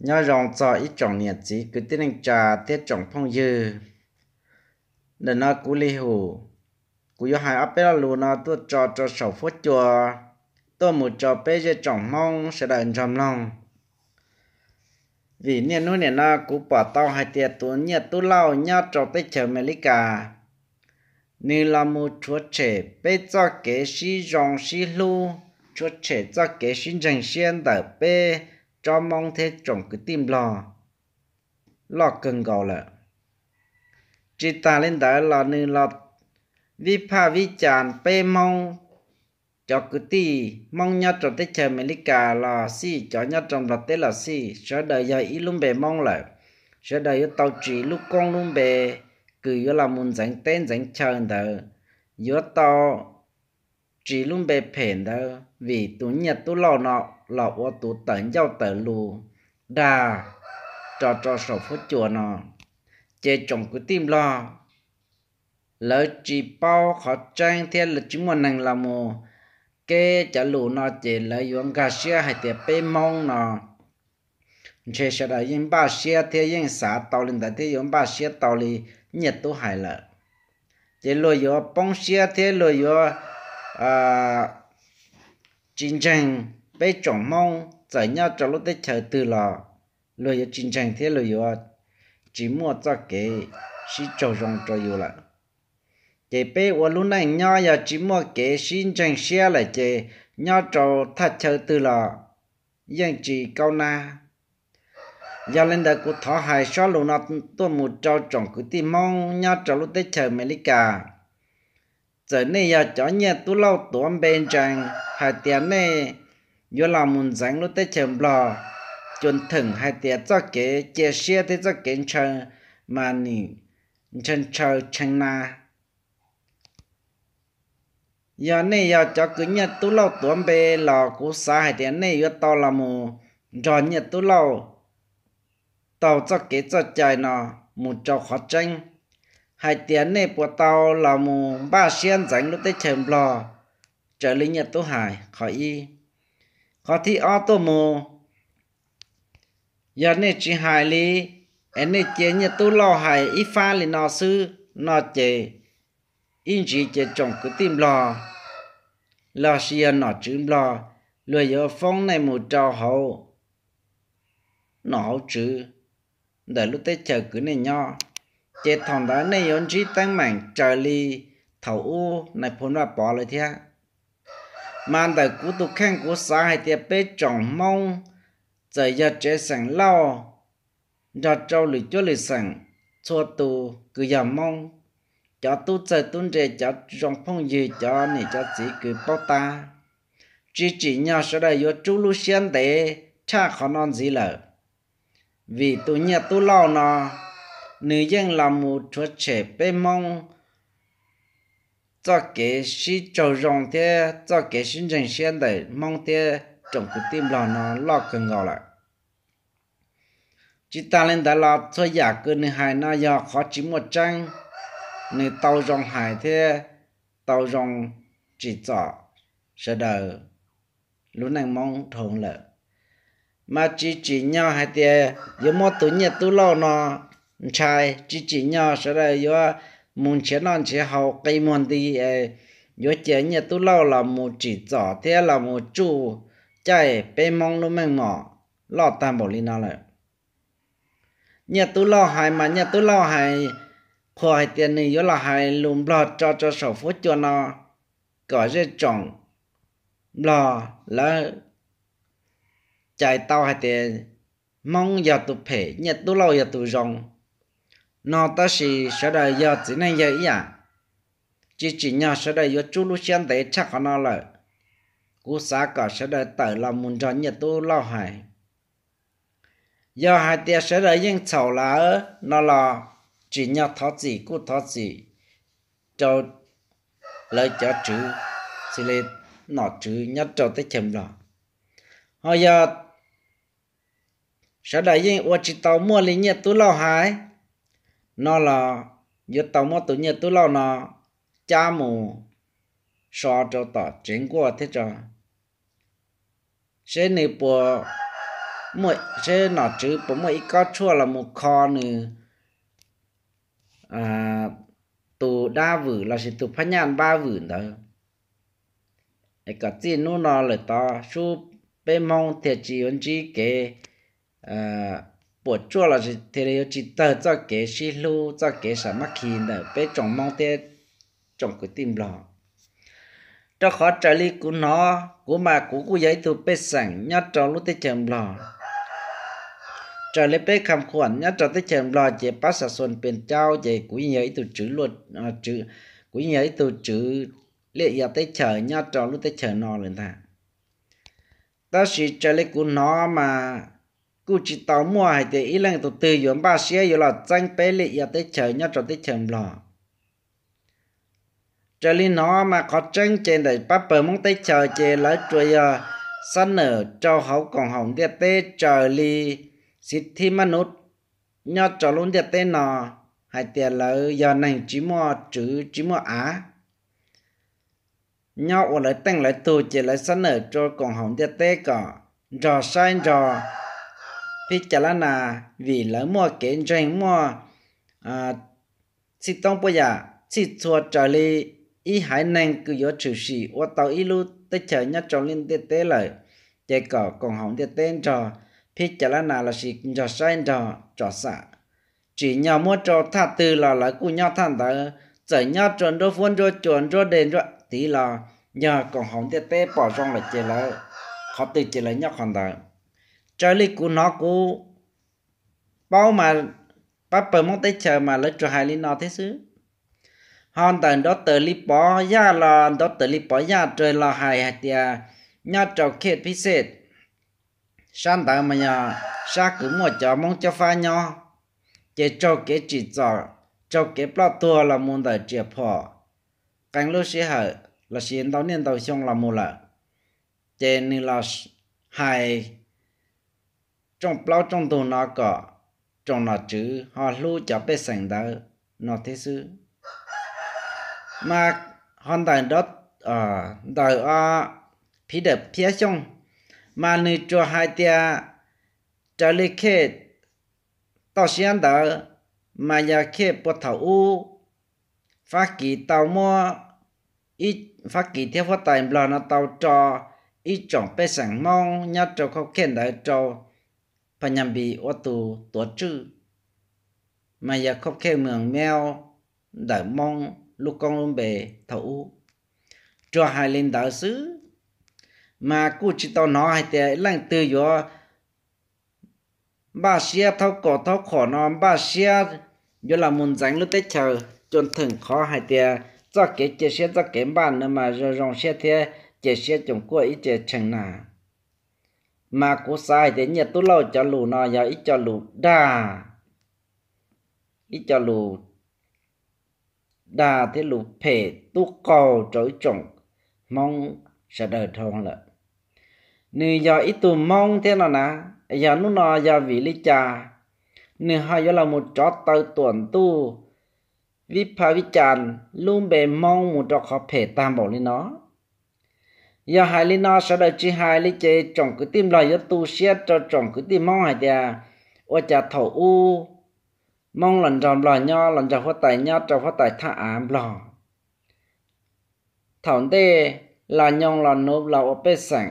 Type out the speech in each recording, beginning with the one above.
Nyob zoo txog ib tsoom niam txiv kwv tij neej tsa thiab tsoom phooj ywg. Ntawm no kuv Li Hum, kuv yuav hais ob peb lo lus no tuaj tso rau saum fuab cua, tuaj mus rau peb zej tsoom Hmoob sawv daws nrog mloog. Vim niaj hnub nim no kuv pom tau hais tias tus Nyiaj Tub Lauj nyob rau teb chaws Amelikas, nws los mus rhuav tshem peb txoj kev sib zoo sib hlub, rhuav tshem txoj kev sib ntseeg siab ntawm peb tsob Hmoob thiab tsoom kwv tij Nplog loj kawg nkaus lawm. Tsis tas li ntawd los nws los vib phaj vib cas peb Hmoob, cov kwv tij Hmoob nyob rau teb chaws Amelikas los xij, cov nyob rau Nplog teb los xij, sawv daws yog ib lub npe Hmoob lawm. Sawv daws yuav tau tsis lub koob lub npe, kws yuav los mus ntxeev teb ntxeev chaw ntawd, yuav tau tsis lub npe phem ntawd vim tus Nyiaj Tub Lauj no los ua tus tawm ncauj tawm lus dag rau rau saum fuab cua no. Ces tsoom kwv tij Nplog lawv tsis paub qhov tseeb thiab tsis muaj neeg los mus keb cov lus no ces lawv yuav nkag siab hais tias peb Hmoob no ntshe sawv daws yeej npaj siab thiab yeej xav tau li ntawd thiab yuav npaj siab tau li Nyiaj Tub hais lawm. Ces luag yuav poob siab thiab luag yuav tsis ntseeg peb tsoom Hmoob txawm nyob rau lub teb chaws twg los luag yuav tsis ntseeg thiab luag yuav tsis muaj txoj kev sib raug zoo rau yus lawm. Ces peb ua lub neej nyob yog tsis muaj kev sib ntseeg siab lawm ces nyob rau thaj chaw twg los yeej tsis kaub nab. Yog li ntawd kuv thov hais sob lus no tuaj mus rau tsoom kwv tij Hmoob nyob rau lub teb chaws Amelikas. Txawm nej yog cov Nyiaj Tub Lauj tuav npe ntsees hais tias nej yuav los mus ntxeev lub teb chaws Nplog, cuam theem hais tias txoj kev cia siab thiab txoj kev ntshaw mas nim ntshaw ntshaw tshee na. Yog nej yog cov kws Nyiaj Tub Lauj tuav npe los kuv xav hais tias nej yuav tau los mus nrog Nyiaj Tub Lauj taug txoj kev txoj cai no mus rau qhov tseeb, hais tias nej puas tau los mus npaj siab ntxeev lub teb chaws Nplog raws li Nyiaj Tub hais, qhov ib. Qhov thib ob tuaj mus, yog nej tsis hais li, es nej cia Nyiaj Tub Lauj hais ib fab li no xwb no ces ib ntsis ces tsoom kwv tij Nplog los sis yog nom tswv Nplog luag yuav foob nej mus rau hauv nom hauv tswv ntawm lub teb chaws kws nej nyob, ces thaum ntawd nej yuav ntsib teeb meem raws li thaum ub nais phoo Vaj Pov lawm thiab. Mas ntawm kuv tus kheej kuv xav hais tias peb tsoom Hmoob, txawm yog tsev xeem Lauj nrog rau lwm cuab lwm xeem, txhua tus kws yog Hmoob, cov tub txawg tub nre, cov zoo phooj ywg, cov niam cov txiv kws paub tab, tsis tsim nyog sawv daws yuav rub lub siab ntev tshaj qhov no ntxiv lawm. Vim tus Nyiaj Tub Lauj no, nws yeej los mus rhuav tshem peb Hmoob txoj kev sib raug zoo thiab txoj kev sib ntseeg siab ntawm Hmoob thiab tsoom kwv tij Nplog no loj kawg nkaus lawm. Tsis tas li ntawd los txhua yam kws nws hais no yog qhov tsis muaj tseeb, nws tau zoo hais thiab tau zoo tsim txom sawv daws lub neej Hmoob dhau lawm. Mas tsis tsim nyog hais tias yuav muab tus Nyiaj Tub Lauj no ntshai, tsis tsim nyog sawv daws yuav mus nrhiav noj nrhiav haus qi muag nti, yuav cia Nyiaj Tub Lauj los mus tsim txom thiab los mus tsuj caij peb Hmoob lub meej mom loj tag npaum li no lawm. Nyiaj Tub Lauj hais mas Nyiaj Tub Lauj hais qhuas hais tias nws yuav los hais lus Nplog tso rau saum fuab cua no, kom zej tsoom Nplog lawv cais tau hais tias Hmoob yog tus phem, Nyiaj Tub Lauj yog tus zoo no, tab sis sawv daws yog txiv neej yawg ib yam, tsis tsim nyog sawv daws yuav rub lub siab ntev tshaj qhov no lawm. Kuv xav kom sawv daws tawm los mus nrog Nyiaj Tub Lauj hais. Yog hais tias sawv daws yeej txhaum lawm no los tsim nyog thov txim kuj thov txim rau lawv cov tswv, xws li nom tswv nyob rau teb chaws Nplog. Ho yog sawv daws yeej ua tsis tau muaj li Nyiaj Tub Lauj hais no los yuav tau muab tus Nyiaj Tub Lauj no cab mus so rau tom tsev nkuaj thiab tso, seb nws puas muaj, seb nom tswv puas muaj ib kob tshuaj los mus kho nws tus dab vwm lossis tus phab nyaj npab vwm ntawd, es kom txij hnub no lawm tod sub peb Hmoob thiaj tsis yuav ntsib kev puas tsuaj lossis thiaj li yuav tsis tawg txoj kev sib hlub, txoj kev sam mab khi ntawm peb tsoom Hmoob thiab tsoom kwv tij Nplog. Rau qhov raws li kuv hnov, kuv mas kuv kuj yog ib tug pej xeem nyob rau lub teb chaws Nplog. Raws li peb kham khuam nyob rau teb chaws Nplog ces pab xa xuas pes caub ces kuv yeej yog ib tug tswv, kuv yeej yog ib tug tswv liaj ia teb chaws nyob rau lub teb chaws no lawm ntag. Tab sis raws li kuv hnov mas kuj tsis tau muaj hais tias ib leej tus twg yuav npaj siab yuav los txeeb peb liaj ia teb chaws nyob rau teb chaws Nplog. Raws li hnov mas qhov tseeb ces ntawm pab pawg Hmoob teb chaws ces lawv tsuas yog xab nawm rau hauv koom haum ntiaj teb raws li xiv thib mab nub nyob rau lub ntiaj teb no, hais tias lawv yog neeg tsis muaj tswv tsis muaj av, nyob ua lawv teej lawv tug ces lawv xab nawm rau koom haum ntiaj teb kom nrog saib nrog phib cas lab nas, vim lawv muaj kev ntseeg muaj txhij toob puab yam txhij txhua raws li ib haiv neeg kws yuav tshwm sim ua tau ib lub teb chaws nyob rau lub ntiaj teb lawm, ces kom koom haum ntiaj teb nrog phib cas lab nas lossis nrog saib nrog tsom xam. Tsim nyog muab rau thaj twg los lawv kuj nyob thaj ntawd, txawm nyob rau nruab fuab nruab cua nruab dej nruab tiv los yog koom haum ntiaj teb pom zoo lawm ces lawv qhov twg ces lawv nyob qhov ntawd. Raws li kuv hnov kuv paub mas pab pawg Hmoob teb chaws mas lawv tsuas hais li no thiab xwb. Ho ntawm nraud tawm li pov yaj los nraud tawm li pov yaj rau los hais hais tias nyob rau khej phib xej sab ntawd mas yog sab kws muaj cov Hmoob cob fab nyob, ces raug kev tsim txom, raug kev ploj tuag los mus ntawm riam phom qee lub sij hawm lossis ntau niaj ntau xyoo los mus lawm, ces nws los hais rooj plaub rooj ntug no kom tsoom nom tswv ho hlub cov pej xeem ntawd no thiab xwb. Mas ho ntawm, ntawm phiv dawm phiab xyooj, mas nws tsuas hais tias raws li khej toj siab ntawd, mas yog khej puag thaum ub Fab Kis tau muab, Fab Kis thiab huab tais Nplog no tau tso ib tsoom pej xeem Hmoob nyob rau khauj khej ntawd rau Pha Nyas Npis ua tus tuav tswj, mas yog khauj khej Moos Meos ntawm Hmoob lub koob lub npe thaum ub. Tsuas hais li ntawd xwb, mas kuj tsis tau hnov hais tias leej twg yuav npaj siab thaub kaus thaub qhom no npaj siab yuav los mus ntxeev lub teb chaws cua theem qhov hais tias txoj kev cia siab txoj kev npaj no mas zoo zoo siab thiab cia siab coom kuaj ib ce tshee na. Mas kuv xav hais tias Nyiaj Tub Lauj cov lus no yog ib co lus dag, ib co lus dag thiab lus phem tub qaug rau ib tsoom Hmoob sawv daws dhau lawm. Nws yog ib tug Hmoob thiab no na, yog hnub no yog vim li cas nws ho yuav los mus rov taw tuam ntuj vib pha vib cas lub npe Hmoob mus rau qhov phem tag npaum li no? Yog hais li no sawv daws tsis hais li ces tsoom kwv tij Nplog yuav tu siab rau tsoom kwv tij Hmoob hais tias ua cas thaum ub Hmoob los nrog Nplog nyob, los nrog huab tais nyob rau huab tais thaj av Nplog, thaum ntej los nyoog los nuv los ua pej xeem,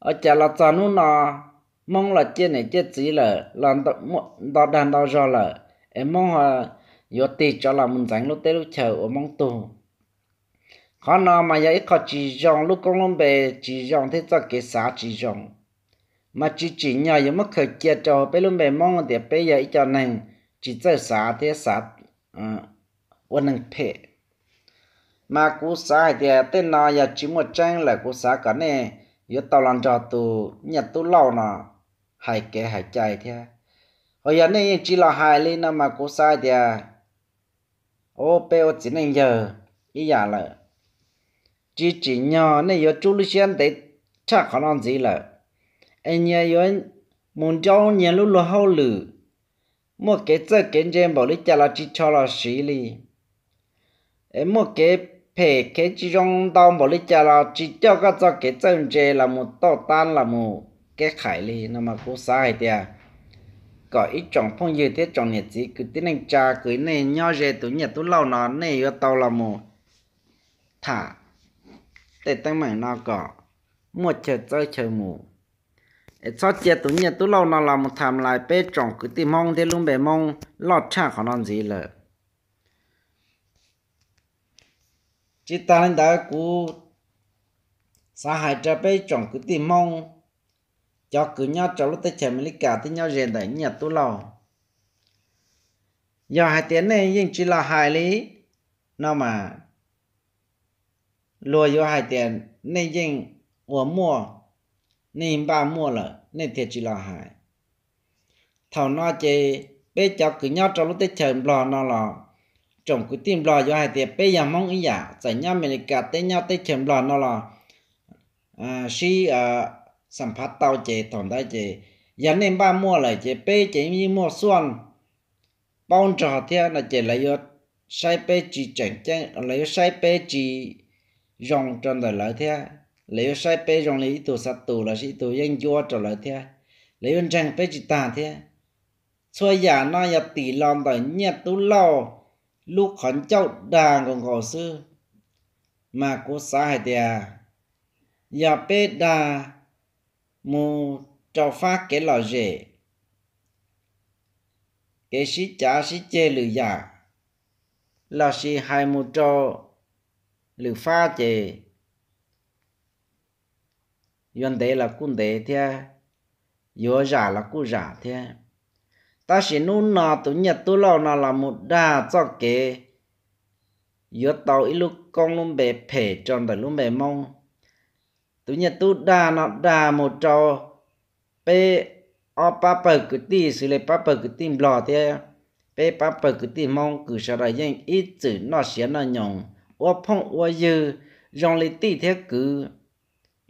ua cas los txog hnub no Hmoob los ciaj niam ciaj txiv lawm, los nto dag nto zog lawm, es Hmoob ho yuav tig rov los mus ntxeev lub teb lub chaw ua Hmoob tug. Qhov no mas yog ib qho tsis zoo, lub koob lub npe tsis zoo thiab txoj kev xav tsis zoo, mas tsis tsim nyog yuav muab khaws cia rau peb lub npe Hmoob tias peb yog ib co neeg tsis txawj xav thiab xav ua neeg phem. Mas kuv xav hais tias tej no yog tsis muaj tseeb lawm, kuv xav kom nej yuav tau los nrog tus Nyiaj Tub Lauj no hais kev hais cai thiab. Ho yog nej yeej tsis los hais li no mas kuv xav hais tias, o, peb ua txiv neej yawg ib yam lawm, tsis tsim nyog nej yuav tsub lub siab ntev tshaj qhov no ntxiv lawm, es nyias yuav mus nraub nyias lub luag hauj lwm, muaj kev txawj kev ntse npaum li cas los tsis rho los siv li, es muaj kev phem kev tsis zoo ntau npaum li cas los tsis coj koj txoj kev txawj ntse los mus tauj tab los mus keb khais li no mas kuv xav hais tias kom ib tsoom phooj ywg thiab tsoom niam txiv kwv tij neej tsa kws nej nyob ze tus Nyiaj Tub Lauj no nej yuav tau los mus tham tej teeb meem no kom muaj chaw txawb chaw mus, es txhob cia tus Nyiaj Tub Lauj no los mus tham lais peb tsoom kwv tij Hmoob thiab lub npe Hmoob loj tshaj qhov no ntxiv lawm. Tsis tas li ntawd kuv xav hais rau peb tsoom kwv tij Hmoob, cov kws nyob rau lub teb chaws Amelikas thiab nyob ze ntawm Nyiaj Tub Lauj, yog hais tias nej yeej tsis los hais li no mas luag yuav hais tias nej yeej ua muaj, nej npaj muaj lawm nej thiaj tsis los hais. Thaum no ces peb cov kws nyob rau lub teb chaws Nplog no los tsoom kwv tij Nplog yuav hais tias peb yog Hmoob ib yam, txawm nyob Amelikas teb nyob teb chaws Nplog no los sib xam phav tau ces thaum ntawd ces yog nej npaj muaj lawm ces peb ces yeej muaj xuaj paub nrog thiab no ces lawv yuav saib peb tsis tseem ceeb, lawv yuav saib peb tsis zoo rau ntawm lawv thiab, lawv yuav saib peb zoo li ib tug xav tus lossis ib tug yeeb ncuab rau lawv thiab, lawv yuav ntseeg peb tsis tag thiab. Txhua yam no yog tim los ntawm Nyiaj Tub Lauj lub qhov ncauj dag nkaus nkaus xwb, mas kuv xav hais tias yog peb dag mus rau fab kev lom zem, kev sib cav sib ceg lwm yam, lossis hais mus rau lwm fab ces yuav ntev los kuj ntev thiab, yuav zam los kuj zam thiab. Tab sis hnub no tus Nyiaj Tub Lauj no los mus dag txoj kev yuav tau ib lub koob lub npe phem rau ntawm lub npe Hmoob. Tus Nyiaj Tub dag no dag mus rau peb ob pab pawg kwv tij xws li pab pawg kwv tij Nplog thiab peb pab pawg kwv tij Hmoob kws sawv daws yeej ib txwm noj siav noj nyoos ua phooj ua ywg zoo li tij thiab kwv,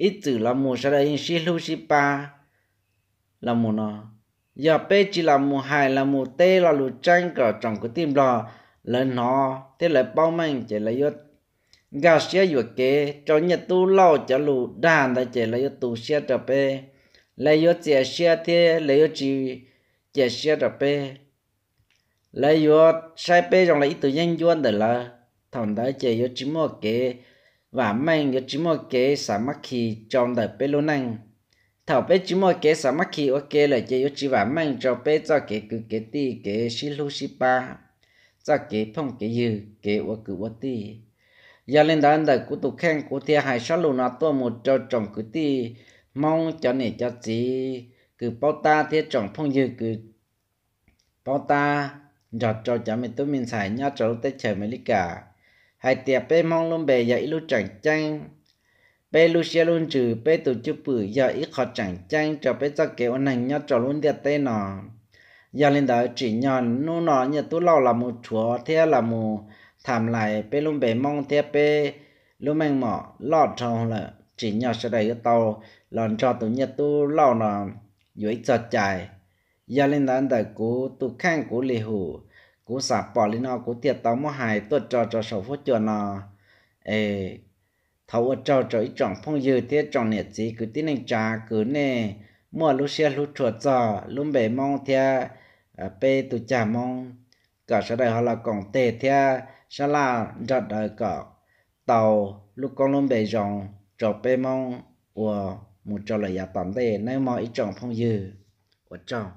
ib txwm los mus sawv daws yeej sib hlub sib pab los mus no. Yog peb tsis los mus hais los mus teb lo lus tseeb kom tsoom kwv tij Nplog lawv hnov thiab lawv paub meej ces lawv yuav nkag siab yuam kev rau Nyiaj Tub Lauj cov lus dag ntawd ces lawv yuav tu siab rau peb, lawv yuav txias siab thiab lawv yuav tsis cia siab rau peb. Lawv yuav saib peb zoo li ib tug yeeb ncuab ntawm lawv, thaum ntawd ces yuav tsis muaj kev vam meej, yuav tsis muaj kev xa mab khi rau ntawm peb lub neej. Thaum peb tsis muaj kev xa mab khi ua ke lawm ces yuav tsis vam meej rau peb txoj kev kwv kev tij, kev sib hlub sib pab, txoj kev phooj kev ywg, kev ua kwv ua tij. Yog li ntawd ntawm kuv tus kheej kuv thiaj hais sob lus no tuaj mus rau tsoom kwv tij Hmoob cov niam cov txiv kws paub tab thiab tsoom phooj ywg kws paub tab nrog rau cov me tub me ntxhais nyob rau lub teb chaws Amelikas hais tias peb Hmoob lub npe yog ib lub tseem ceeb, peb lub siab lub ntsws, peb tus cwj pwm yog ib qho tseem ceeb rau peb txoj kev ua neeg nyob rau lub ntiaj teb no. Yog li ntawd tsim nyog hnub no Nyiaj Tub Lauj los mus rhuav thiab los mus tham lais peb lub npe Hmoob thiab peb lub meej mom loj dhau lawm, tsim nyog sawv daws yuav tau los nrog tus Nyiaj Tub Lauj no yuav ib txog cai. Yog li ntawd ntawm kuv tus kheej kuv li hum, kuv xam pom li no kuv thiaj tau muab hais tuaj tso rau saum huab cua no. Es thov ua tsaug rau ib tsoom phooj ywg thiab tsoom niam txiv kwv tij neej tsa kws nej muaj lub siab hlub tshua txog lub npe Hmoob thiab peb tus cag Hmoob, kom sawv daws ho los koom teg thiab sab laj nrog daws kom tau lub koob lub npe zoo rau peb Hmoob ua mus rau lawm yav tom ntej nawb mog ib tsoom phooj ywg. Ua tsaug.